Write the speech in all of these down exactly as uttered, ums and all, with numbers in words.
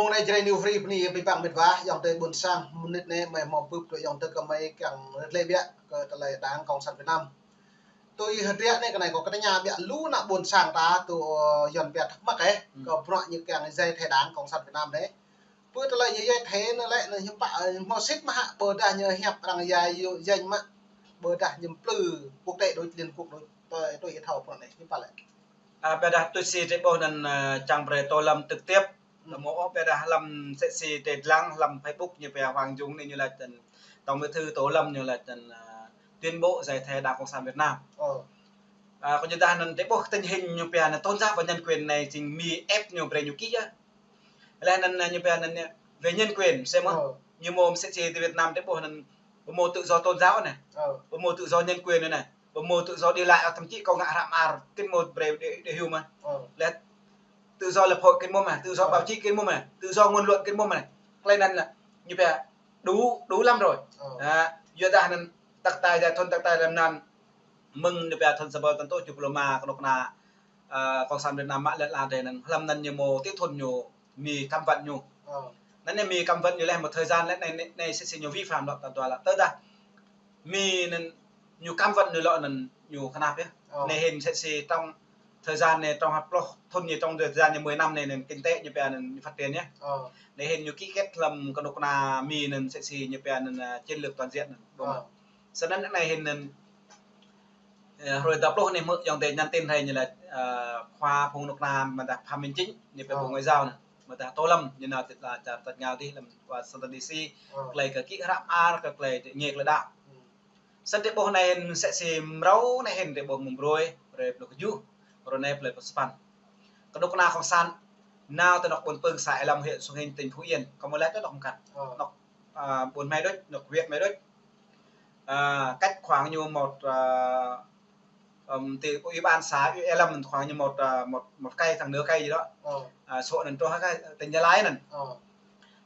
Anai Jrai New Free bơni abih bang mĕt wa, ayŏng adơi ƀôn sang, mơnit anai mơi hmâo bưp tui ayŏng adơi kơ mơi kiăng rơtlĕ biă kơ tơlơi Đảng Cộng sản Việt Nam. Tui hơdră anai kơ anai kâo kơ tơña biă lu ană ƀôn sang ta tui, ơ, Yuan pia thắc mắc, ơ, kơ bruă ñu kiăng giải thể Đảng Cộng sản Việt Nam anai. Pơ tơlơi ñu giải thể anai lĕ anai hiư̆m pă, ơ, hmâo sĭt mơ̆ hă, ƀôdah ñu hiăp arăng yai yua janh mă, ƀôdah ñu plư quốc tế đôč, Liên Quốc đôč, tui, tui ih thâo bruă anai hiư̆m pă lĕ. A, ƀôdah tui si drei ƀuh anŭn, ơ, čang brơi Tô Lâm trực tiếp. Tơ mơ̆ ôh, ƀôdah hlăm sĕ si drei lăng hlăm Facebook ñu pia Hoàng Dung anai ñu laĭ tơ̆n, Tổng Bí thư Tô Lâm ñu laĭ tơ̆n, ơ, tuyên bố giải thể Đảng Cộng sản Việt Nam. Ơ. A, kơ ñu dah anŭn drei ƀuh tình hình ñu pia anŭn tôn giáo và nhân quyền anai jing Mi ép ñu brơi ñu ký yơh. Lĕ anŭn, ơ, ñu pia anŭn, ơ, về nhân quyền, sĕ mơ̆. Ơ. Ñu mơ̆ sĕ si ti Việt Nam drei ƀuh anŭn pơmô tự do tôn giáo anai. Ơ. Pơmô tự do nhân quyền anai. Pơmô tự do đi lại, thậm chí kâo ngă hră mơar, kơ mơ̆ brơi đe, đe hyu mơ̆. Ơ. Lĕ tự do lập hội kơ mơ̆ mơ̆, tự do báo chí kơ mơ̆ mơ̆, tự do ngôn luận kơ mơ̆ mơ̆. Tơlơi anŭn lĕ, ñu pia đủ, đủ lắm rồi. Ơ. A, yua dah anŭn tơ̆k tai, dah thun tơ̆k tai lăm anŭn, mơ̆ng ñu pia thun sa rơbâo tơ̆n tơjuh pluh rơma kơnuk kơna, a, Cộng sản Việt Nam mă lĕ la dêh anŭn, hlăm anŭn ñu mơ̆ tĭ thun ñu Mi cấm vận ñu. Ơ. Anŭn anai Mi cấm vận ñu lĕ một thời gian lĕ anai, anai, anai sĕ si ñu vi phạm luật toàn toàn lĕ. Tơdah Mi anŭn ñu cấm vận ñu lŏ anŭn ñu kơnap yơh. Ơ. Anai hĭn sĕ si trong thời gian anai, trong ha pluh thun anai, trong thời gian anai mười năm anai, anŭn kinh tế ñu pia anŭn ñu phát triển yơh. Ơ. Anai hĭn ñu ký kết hlăm kơnuk kơna Mi anŭn sĕ si ñu pia anŭn, ơ, chiến lược toàn diện anŭn. Ơ. Snăn anai hĭn anŭn, ơ, hrơi dua pluh anai mơ̆ ayŏng adơi nhắn tin hrơi ñu laĭ, ơ, khua phung kơnuk kơna mơ̆ dah Phạm Minh Chính, ñu pia Bộ Ngoại giao anŭn. Mơ̆ dah Tô Lâm, ñu nao tĭt la čar tač rơngiao dih hlăm Washington D C, ơ, tơlơi kơ ký hră mơar, kơ tơlơi ngĕk lĕ đaŏ. Snăn drei ƀuh anai hĭn sĕ si mrâo anai hĭn drei ƀuh mơ̆ng brơi, brơi pluh kơjuh, brơi anai brơi pluh sapăn. Kơnuk kơna Cộng sản, nao tơ anŏ ƀôn Pưng xã Ea Lâm huyện Sông Hinh tỉnh Phú Yên, kâo mơ̆ laĭ tơ anŏ mơkăn. Ơ. Anŏ, a, ƀôn Mai đôč, anŏ huyện Mai đôč. A, cách khoảng ñu một, a, ưm, ti ủy ban xã Ea Lâm khoảng ñu một, a, một, một cây, thăng nửa cây gì đó. Ơ. A, số anŭn truh ha tỉnh Gia Lai anŭn. Ơ.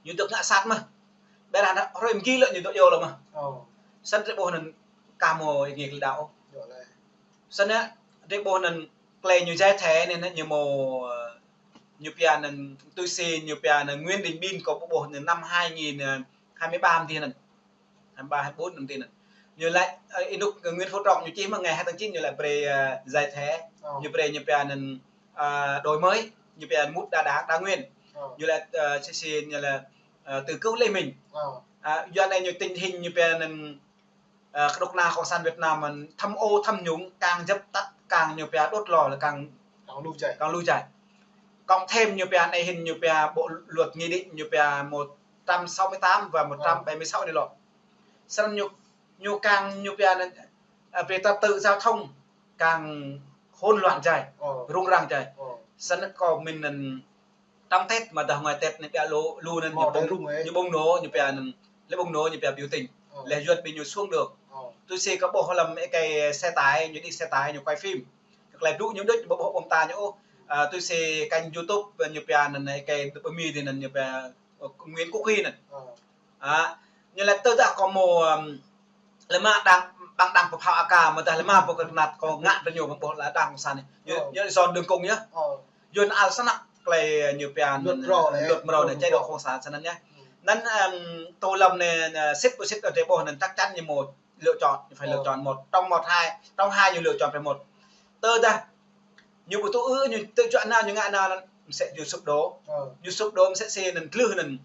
Ñu dŏ ngă sat mơ̆. Ƀĕ ră anŭn hrơi mơ̆ng gih lĕ ñu dŏ yua lĕ mơ̆. Ơ. Snăn drei ƀuh anŭn kah mơ̆ ngĕk lĕ đaŏ. Snăn drei ƀuh anŭn tơlơi ñu giải thể anai ñu mơ̆, ơ, ñu pia anŭn tui si ñu pia anŭn Nguyễn Đình Bin kâo ƀuh anŭn năm hai nghìn hai mươi ba dih anŭn. Hai mươi ba, hai mươi bốn anŭn dih anŭn. Ñu laĭ, ơ, ênuk Nguyễn Phú Trọng ñu čih mơ̆ ngày hai tháng chín ñu laĭ brơi, ơ, giải thể. Ơ. Ñu brơi ñu pia anŭn, ơ, đổi mới, ñu pia một đa đảng, đa nguyên. Ơ. Ñu laĭ, ơ, sĕ si ñu laĭ, ơ, từ cựu Lê Minh. Ơ. A, yua anai ñu tình hình ñu pia anŭn, ơ, kơnuk kơna Cộng sản Việt Nam mơ̆n tham ô tham nhũng, càng dập tắt, càng ñu pia đốt lò là càng, càng lui dai. Càng lui dai. Cộng thêm ñu pia anai hĭn ñu pia bộ luật nghị định ñu pia một trăm sáu mươi tám và một trăm bảy mươi sáu anai lŏ. Snăn ñu, ñu kiăng ñu pia anŭn, a, về trật tự giao thông, kiăng hôn loạn dai, ơ, rung răng dai. Ơ. Snăn kâo mĭn anŭn trong Tết mơ̆ dah ngoài Tết anai ƀiă lu, lu anŭn ñu bùng, ñu bùng nổ, ñu pia anŭn, lĕ bùng nổ ñu pia biểu tình. Ơ. Lĕ Yuan ƀing ñu xuống đường. Ơ. Tui si kâo ƀuh hlăm êkei xe tải, ñu đi xe tải, ñu quay phim. Kơ tơlơi blŭ ñu đôč, ƀu ƀuh ƀô̆ mơta ñu ôh. A, tui si kênh YouTube, ñu pia anŭn êkei ƀơi Mi dih anŭn ñu pia, ơ, Nguyễn Quốc Huy anŭn. Ơ. A, ñu laĭ tơdah kâo mơ̆, ưm, lĕ mă đảng, bằng đảng phao A K, mơ̆ dah lĕ mă pơkơnăt kâo ngă tơ ñu ƀu ƀuh lĕ đảng cộng sản anai. Ñu, ơ, ñu dọn đường cùng yơh. Ơ. Yuan ăl snăk tơlơi ñu pia luật mrâo anai, luật mrâo anai, chế độ cộng sản snăn yơh. Ơ. Anŭn, ưm, Tô Lâm anai, anai, sĭt ƀu sĭt drei ƀuh anŭn chắc chắn ñu mơ̆ lựa chọn, ñu phải lựa chọn một. Trong một hai, trong hai ñu lựa chọn phải một. Tơdah ñu ƀu tŭ ư, ñu tŭ juă nao, ñu ngă nao, anŭn msĕ ñu sụp đổ. Ơ. Ñu sụp đổ msĕ si anŭn tlưh anŭn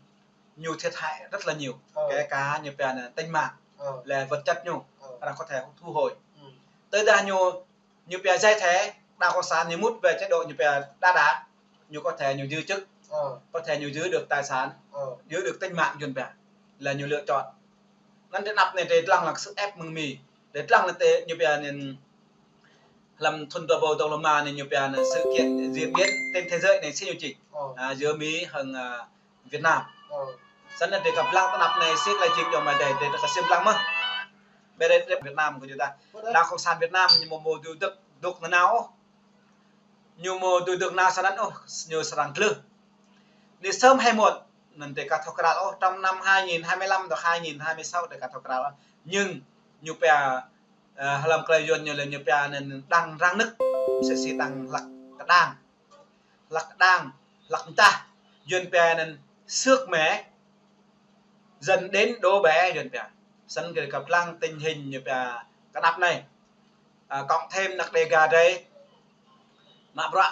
ñu thiệt hại rất là nhiều. Ơ. Kể cả ñu pia anŭn tính mạng, ơ, lĕ vật chất ñu, ơ, arăng có thể thu hồi. Ơ. Tơdah ñu, ñu pia giải thể đảng cộng sản, ñu mŭt về chế độ ñu pia đa đảng, ñu có thể ñu giữ chức, ơ, có thể ñu giữ được tài sản, ơ, giữ được tính mạng Yuan pia. Là ñu lựa chọn. Anŭn drei anăp anai drei lăng lăng sức ép mơ̆ng Mi. Drei lăng anai tơ ñu pia anŭn hlăm thun dua rơbâo dua pluh rơma anai ñu pia anŭn sự kiện diễn biến trên thế giới anai sĭt ñu čih. Ơ. A, giữa Mỹ hăng, a, Việt Nam. Ơ. Snăn anai drei kăp lăng tơ anăp anai sĭt tơlơi čih jong mơi dêh, drei kăp sim lăng mơ̆. Ƀĕ drei Việt Nam kơ ñu dah. Đảng cộng sản Việt Nam ñu mơ̆ mơ̆ dưi dŏ, dŏ nanao ôh. Ñu mơ̆ dưi dŏ nao snăn ôh, ñu srăng tlưh. Anai sớm hay muộn, anŭn drei ka thâo krăl ôh, trong năm hai nghìn hai mươi lăm tơ hai nghìn hai mươi sáu drei ka thâo krăl ôh. Nhưng ñu pia, ơ, hlăm tơlơi Yuan ñu lĕ ñu pia anŭn đang răng nơ̆k, msĕ si đang hlăk kơđang. Hlăk kơđang, hlăk mơčah. Yuan pia anŭn xước mẻ, dẫn đến đổ bể, Yuan pia. Săn kơ kăp lăng tình hình ñu pia kơ anăp anai. À, cộng thêm anăk Đêga drei mă bruă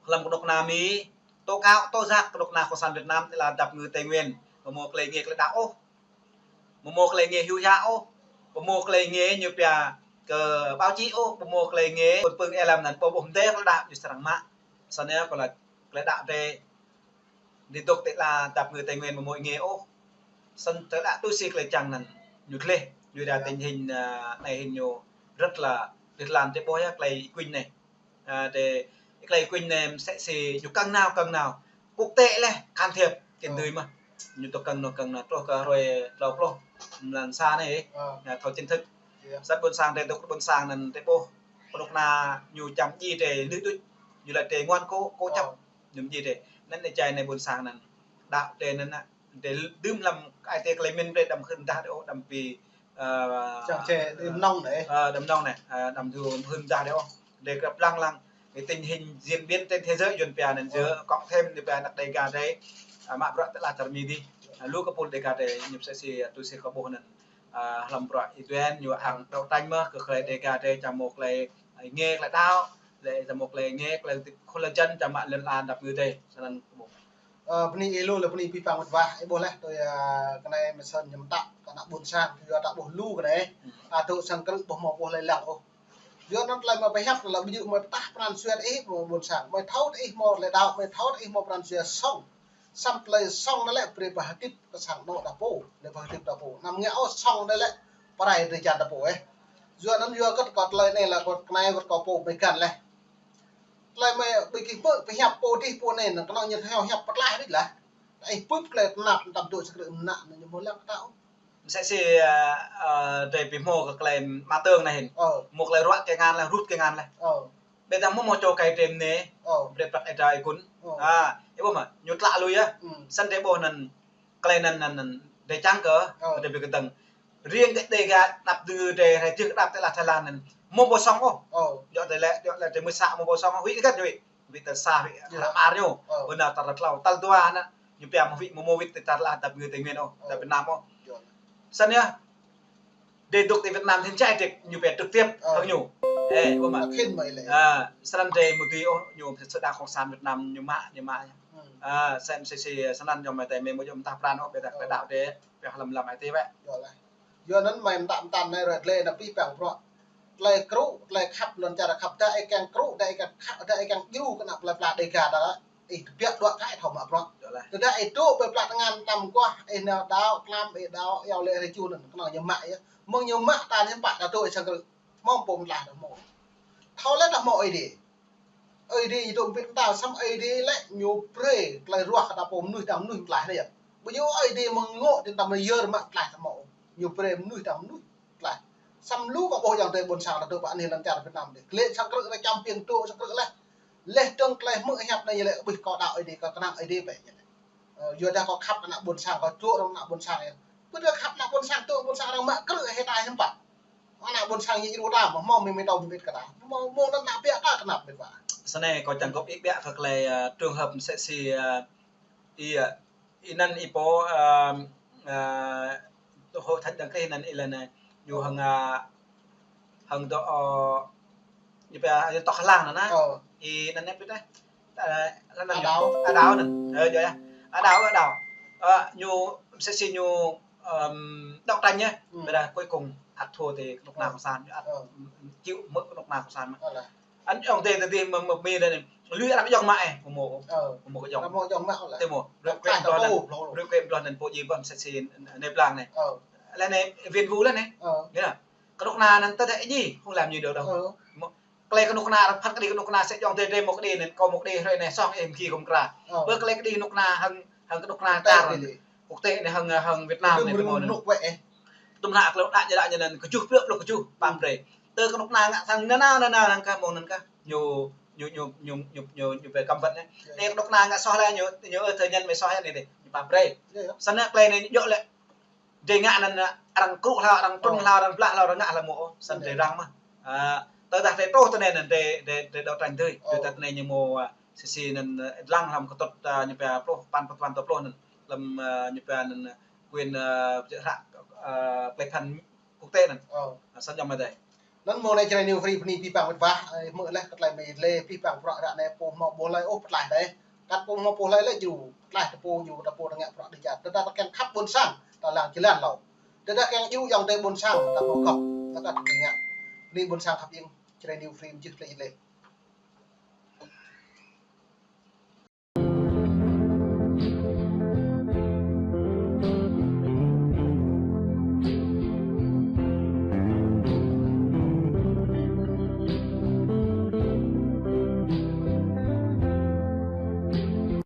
hlăm kơnuk kơna Mi, tố cáo, tố giác kơnuk kơna Cộng sản Việt Nam tơlơi dăp ngư Tây Nguyên, ƀu hmâo tơlơi ngă tơlơi đaŏ ôh, ƀu hmâo tơlơi ngă hyu hia ôh, ƀu hmâo tơlơi ngă ñu pia kơ báo chí ôh, ƀu hmâo tơlơi ngă pơ̆n pơ̆ng ê lăm anŭn, ƀu ƀuh mơdeh tơlơi đaŏ ñu srăng mă. Săn yơh kơ lĕ tơlơi đaŏ drei dŏ dŏ tơlơi dăp ngư Tây Nguyên ƀu hmâo ngă ôh. Săn tơlơi đaŏ tui si tơlơi čang anŭn ñu gleh, ñu đa tình hình, à, anai hĭn ñu rất là, rất là tơlơi ƀuh yơh tơlơi kuñ anai. À, tơlơi kuñ anai mơsĕ si ñu kơnang nao, kơnang nao. Quốc tế lĕ can thiệp, kơ tơlơi mă. Ñu tŏ kơnang nao, kơnang nao, truh kơ hrơi klâo pluh, mlan sa anai, à, thâo chính thức. Săn ƀôn sang drei dŏ ƀôn sang anŭn tơlơi ƀuh. Kơnuk kơna ñu čăm djai drei lưh đuč. Ñu lăi drei ngoan cố, cố chấp. Ñu djai drei. Anŭn anai jai anai ƀôn sang anŭn. Đaŏ drei anŭn anai. Drei đưm hlăm ai tiê tơlơi mĭn drei đăm hưn dah drei ôh, đăm pi, ơ, čang čê, đưm nong anai. Ơ, đưm nong anai, ơ, đăm hưn dah drei ôh. Drei kăp lăng lăng. Cái tình hình diễn biến trên thế giới Yuan pia anŭn yơh, cộng thêm ñu pia anăk Đêga drei, à, mă bruă tơlơi čar Mi dih. À, lu kơ pul Đêga drei ñu mơsĕ si, à, tui si kơ ƀuh anŭn. À, hlăm bruă Y Tuen ñu hăng đấu tranh mơ̆ kơ tơlơi Đêga drei čang hmâo tơlơi ngă tơlơi đaŏ, lĕ čang hmâo tơlơi ngă tơlơi tip khul lăm jăn čang mă lŏn ala dăp ngư drei. Săn anŭn kơ ƀuh. Ơ, bơni ih lu lĕ bơni pih păng wơ̆t wa, ih ƀuh lĕ tui, ơ, kơ anai mơ̆ săn ñu mơtă kơ anăk ƀôn sang, yua ta ƀuh lu kơ anai. Ơ, tŭ sang krư̆ ƀu hmâo ƀuh lơi lăng ôh. Yua anŭn tơlơi mă pơhiăp lĕ ƀu djơ̆ mơ̆ pơtah pran jua ih mơ̆ ƀôn sang, mơ̆ thâo ih mơ̆ tơlơi đaŏ, mơ̆ thâo ih mơ̆ pran jua song. Săn tơlơi song anŭn lĕ brơi pơhơdip kơ sang anŏ ta pô, lĕ pơhơdip ta pô. Anăm ngă ôh song anŭn lĕ pơrai drơi jan ta pô, ơ. Yua anŭn yua kơ kơ tơlơi anai lĕ kơ kơ anai kơ kơ pô mơ̆ găn lĕ. Tơlơi mơ̆ ƀu kih mơ̆ pơhiăp pô dih pô anai, anŭn kơnơ̆ng ñu thâo hiăp pơtlaih đôč lah. Ta ih bưp tơlơi tơnap tăm dŏ sang krư̆ mơnă anŭn ñu hmâo lăng kơ ta ôh. Mơsĕ si, ơ, ơ, drei ƀu hmâo kơ tơlơi mă tơ̆ng anai hĭn. Ơ. Hmâo tơlơi ruă kơ ngăn lah, rut kơ ngăn lah. Ơ. Ƀiă dah hmâo hmâo čô kai drei anai. Ơ. Brơi prăk ê dra ê kun. Ơ. À, ih ƀuh mơ̆, ñu tlă lui yơh. Săn drei ƀuh anŭn, tơlơi anŭn, anŭn, anŭn, drei čang kơ, ơ, drei ƀu kơdơ̆ng. Riêng kơ Đêga dăp ngư drei, hrơi dih kơ dăp tơlơi Thái Lan anŭn. Hmâo ƀu song ôh. Ơ. Djơ̆ tơlơi, djơ̆ tơlơi drei mơ̆ sa hmâo ƀu song ôh. Huĭ kơ huĭ. Huĭ tơl sa, huĭ, ơ, hlăm ar ñu. Ơ. Ƀu nao tơl klâo, tơl dua anŭn. Ñu pia mơ̆ huĭ, mơ̆ mơ̆ huĭ tơlơi dăp ngư Tây Nguyên ôh, dăp Việt Nam ôh. Săn yơh. Drei dŏ ti Việt Nam hĭn čai drei ñu pia trực tiếp hăng ñu. Ơ. Ơ, ƀuh mơ̆. Ơ, săn drei mơ̆ tui ôh, ñu sơđa Cộng sản Việt Nam ñu mă, ñu mă. Ơ, săn si si, săn anŭn ñu mă tơlơi mơ̆ mơ̆ yôm tah pran ôh, ƀiă dah tơlơi đaŏ drei, ƀiă hlăm hlăm ai tiê wơ̆t. Yua anŭn mơ̆ mơta mơta anai ră glĕ anai pih păng bruă. Tơlơi krŭ, tơlơi khăp lŏn čar khăp, dah ih kiăng krŭ, dah ih kiăng khăp, dah ih kiăng djru kơ anăk plơi pla Đêga dah. Ih tơbiă dua kơ ih thâo mă bruă. Tơdah ih dŏ pơ pla tơngan tăm kuah, ih nao đaŏ, tlam ih đaŏ, iâu lĕ rơju anŭn, kơnơ̆ng ñu mă yơh. Mơ̆ng ñu mă ta ñu pă ta dŏ ih sang krư̆. Hmâo pô mơtlaih dah hmâo. Thâo lĕ dah hmâo Ơi Adai. Ơi Adai ñu dŏ ƀit mơtao, săn Ơi Adai lĕ ñu brơi tơlơi ruah kơ ta pô mơnuih tơdang mơnuih mơtlaih anai yơh. Ƀu djơ̆ Ơi Adai mơ̆ng ngŏ tơdang mơyơr mă mơtlaih ta hmâo. Ñu brơi mơnuih tơdang mơnuih mơtlaih. Săn lu kơ ƀuh ayŏng adơi ƀôn sang ta dŏ pơ anai lŏn čar Việt Nam dih. Glĕ sang krư̆ ta čăm piêng dŏ sang krư̆ leh. Leh dơ̆ng tơlơi hmư̆ hiăp anai ñu lĕ ƀuh kơ đaŏ Ơi Adai kơ kơnang Ơi Adai ƀĕ ñu lĕ. Ơ, yua dah kơ khăp anăk ƀôn sang kơ dŏ rŏng anăk ƀôn sang yơh. Ƀu dah khăp anăk ƀôn sang dŏ ƀôn sang arăng mă krư̆ hĭ ta hiư̆m pă. Anăk ƀôn sang ñu djru ta mơ̆ hmâo mĭn mĭn tâo mĭn ƀĭt kơ ta. Hmâo hmâo anŭn anăk biă ta kơnăp ƀĭt wa. Săn anai kâo čang gŏp ih biă kơ tơlơi, ơ, trường hợp mơsĕ si, ơ, ih, ơ, ih anŭn ih pô, ơ, ơ, tơ hŏ thăt dơ̆ng kơ ih anŭn ih lĕ anai. Ñu hăng, ơ, hăng dŏ, ơ, ñu pia, ñu tŏk hlang anŭn anai. Ơ. Ih anŭn anai pit anai. Ơ, anŭn anai. Ơ, đaŏ. Ơ, đaŏ anŭn. Ơ, djơ̆ yơh. Ơ, đaŏ, ơ, đaŏ. Ơ, ñu mơsĕ si ñu, ưm, đấu tranh yơh. Ƀiă dah cuối cùng ăt thua ti kơnuk kơna Cộng sản, ăt chịu mơ̆ kơnuk kơna Cộng sản mơ̆. Anŭn ayŏng adơi tơdơi mơ̆, mơ̆ Mi anai, lui arăng ayŏng mă ih, ƀu hmâo. Ơ. Ƀu hmâo ayŏng mă. Ƀu hmâo ayŏng mă lah. Tui hmâo. Rơ̆k klĕ blah anŭn. Rơ̆k klĕ blah anŭn pô djai ƀơ̆n mơsĕ si anai blang anai. Ơ. Leh anai Viên Vũ leh anai. Ơ. Yơh. Kơnuk kơna anŭn tơdah ih djai, không làm gì được đâu. Ơ. Mơ̆, tơlơi kơnuk kơna arăng phat kơđi kơnuk kơna sĕ ayŏng adơi drei mơ̆ kơđi anŭn, kâo mơ̆ kơđi hrơi anai soh ih mơ̆ kơ mơkra. Ơ. Ƀơi tơlơi kơđi kơnuk kơna hăng, hăng kơnuk kơna čar anŭn. Quốc tế anai hăng, hăng Việt Nam anai tơmơ̆ anŭn. Tơm hla klâo đaŏ ñu đaŏ ñu anŭn kơjuh, plơ̆ plơ̆ kơjuh, pă brơi. Tơ kơnuk kơna ngă sang nanao, nanao, năng kah, mơ̆ng năng kah. Ñu, ñu, ñu pơkăm wơ̆t anai. Tơ kơnuk kơna ngă soh lĕ ñu, ñu ơ tơ ñăn mơ̆ soh anai dih. Ñu pă brơi. Săn anai tơlơi anai djơ̆ lĕ. Drei ngă anŭn, arăng krŭ hlâo, arăng trŭn hlâo, arăng blah hlâo, arăng ngă hlâo mơ̆ ôh, săn drei răng mơ̆. Ơ, tơdah drei truh tơ anai anŭn drei, drei, drei đấu tranh tui. Tơdah tơ anai ñu mơ̆, ơ, si si anŭn, ơ, lăng hlăm kơtŭt, ơ, ñu pia pluh, păn păn păn pluh anŭn. lăm, ơ, ñu pia anŭn quyền, ơ, hră, ơ, tơlơi phán quốc tế anŭn. Ơ. Ơ, sat jăm mơ̆ dai. Anŭn mơ̆ng anai Jrai New Free bơni abih bang mĕt wa, ơ, hmư̆ laih kơ tơlơi mơi lĕ abih bang bruă ră anai pô hmâo ƀuh hlơi ôh pơtlaih dai. Kăt pô hmâo ƀuh hlơi lĕ djru, pơtlaih tơ pô djru, ta pô tơngă bruă dêh čar. Tơdah ta kiăng khăp ƀôn sang, ta lăng jơlan hlâo. Tơdah kiăng djru ayŏng adơi ƀôn sang, ta hmâo gŏp, ta kăt tơngă. Bơni ƀôn sang khăp ing, Jrai New Free mơjưh tơlơi lĕ.